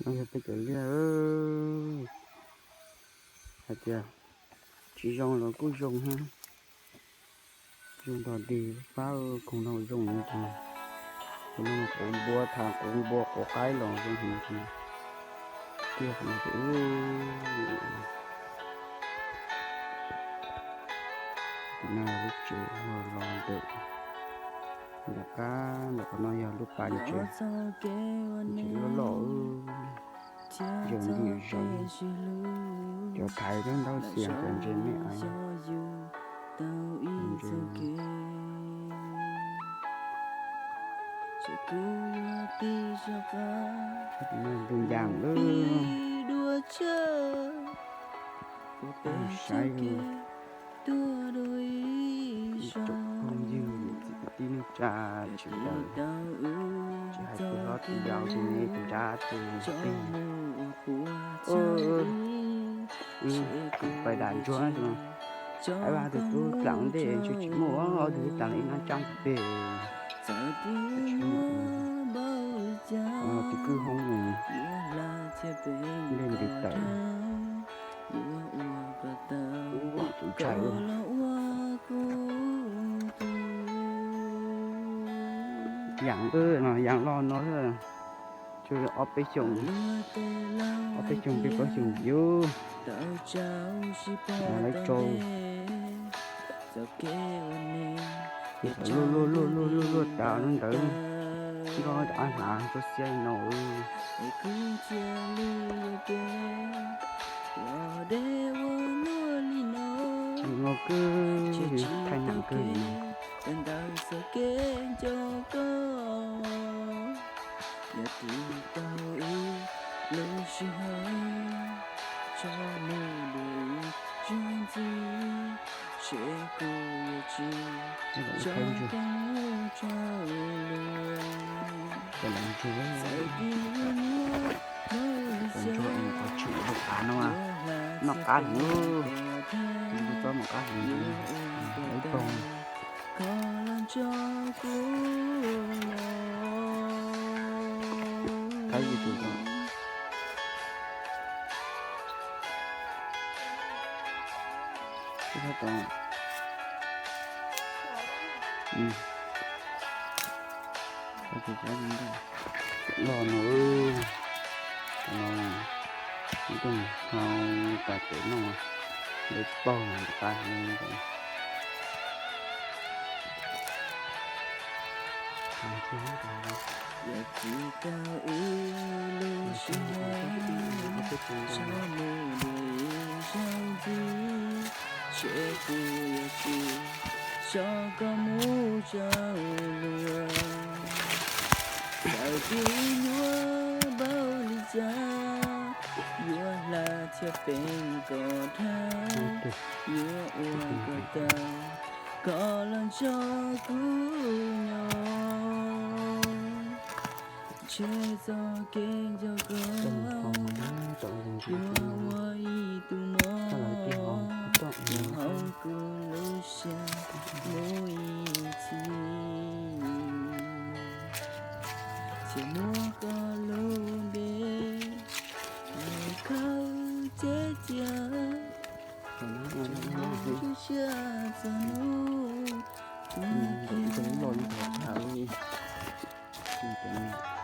Yog peb cov liaj, hais tias tsis zoo los kuj zoo thiab. Zoo dog dig pab koog no zoo no ces, koog no quav npua, thav quav npua quav qaib los zoo heev tiag. Tiag no ces, no lub tsev los ntawm, nram qab ntawm qhov no yog lub pas ntses, ntses loj loj, zoo li zoo. Cov thaiv lub ntaub xias cov ntses me ais. Tus no tus yas lawm. Saib yus, ib tsoom phooj ywg niam txiv kwv tij neej tsa sawv daws, tsis hais tus hlob tus yau tus me tus nrab tus plig, wb pais dam ntsuag no, aib vaj tus tub plam ua ntej ntshe tsis muaj ob tug twb tas li ib nab tsab peg. Tus kwj hoob ntej ntws tawm, tus ntshai. Yas no yas loj no, ob peb xyoo, ob peb xyoo peb plaub xyoo yus lawv tso luaj luaj luaj luaj tas lub ntawd, nroj rov qab hnav txoj sia no. Ua kwj thaij nyeem kawg li no. Ntsuag, ntsuag es qhov tshwm lub qab no, noj qab heev, tus txob noj qab heev, ib poog. Qab ib tus, ib poog. Loj no, no, ib tug hau tas tes no, lawv paug tas li. Txawm tias nyuaj npaum li cas, yuav hla thiab peem kom dhau, yuav ua kom tau, kom los nrog kuv nyob. Ntshe txoj kev nco koj yuav ua ib tug mov rau hauv kuv lub siab mus ib txhis. Ces muab koj lub npe hu khawb cev cia, rau siab txog hnub kuv mus kiag.